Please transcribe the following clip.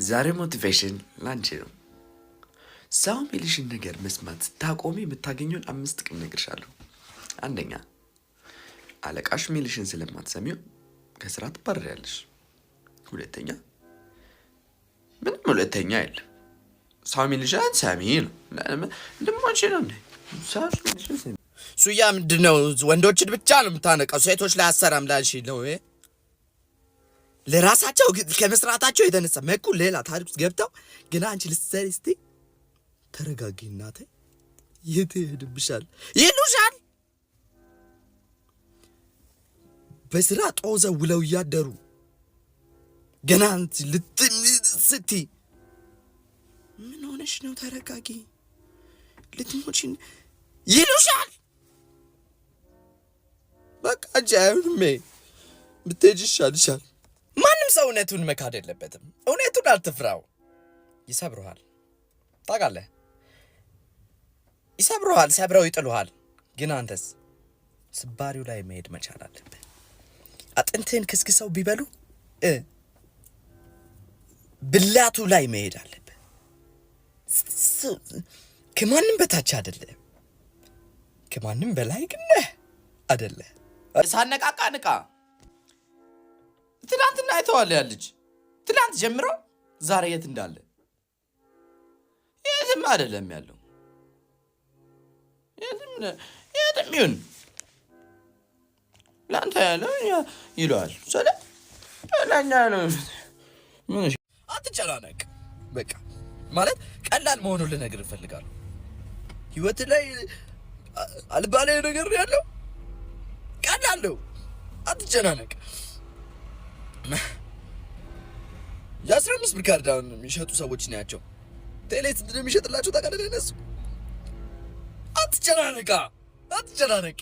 ዛሬ motivation ላንቺ ነው። ሰው የሚልሽን ነገር መስማት ስታቆሚ የምታገኘውን አምስት ጥቅም እነግርሻለሁ። አንደኛ፣ አለቃሽ የሚልሽን ስለማትሰሚው ከስራ ትባረሪያለሽ። ሁለተኛ፣ ምንም ሁለተኛ የለም። ሰው የሚልሽን ሰሚ ነው። ልሞች ነው እንዴ? ሰው የሚልሽን ሰሚ። ሱያ ምንድን ነው? ወንዶችን ብቻ ነው የምታነቃው፣ ሴቶች ላይ አሰራም ላልሽ ነው። ለራሳቸው ከመስራታቸው የተነሳ መኩ ሌላ ታሪክ ውስጥ ገብተው ግን አንቺ ልትሰሪ ስትይ ተረጋጊ እናቴ፣ የት ይሄድብሻል ይሉሻል። በስራ ጦዘው ውለው እያደሩ ገና አንቺ ስትይ ምን ሆነሽ ነው? ተረጋጊ፣ ልትሞቺ ይሉሻል። በቃ አንቺ አይሆንም፣ ብትሄጂ ይሻልሻል። ማንም ሰው እውነቱን መካድ የለበትም። እውነቱን አትፍራው። ይሰብሩሃል፣ ታውቃለህ፣ ይሰብሩሃል፣ ሰብረው ይጥሉሃል። ግን አንተስ ስባሪው ላይ መሄድ መቻል አለብህ። አጥንትህን ክስክሰው ቢበሉ ብላቱ ላይ መሄድ አለብህ። ከማንም በታች አይደለም፣ ከማንም በላይ ግን ነህ አይደለ? ሳነቃቃ ንቃ። ትናንትና አይተዋል ያ ልጅ ትናንት ጀምሮ ዛሬ የት እንዳለ የትም አይደለም ያለው። የትም ይሁን ለአንተ ያለው ይለዋል። ስለ ለእኛ ነው። አትጨናነቅ። በቃ ማለት ቀላል መሆኑን ልነግርህ እፈልጋለሁ። ህይወት ላይ አልባሌ ነገር ነው ያለው። ቀላል ነው። አትጨናነቅ። የ15 ብር ካርድ አሁን የሚሸጡ ሰዎች ናቸው። ቴሌ ስንት ነው የሚሸጥላቸው ታውቃለህ? ለእነሱ አትጨናነቃ፣ አትጨናነቅ።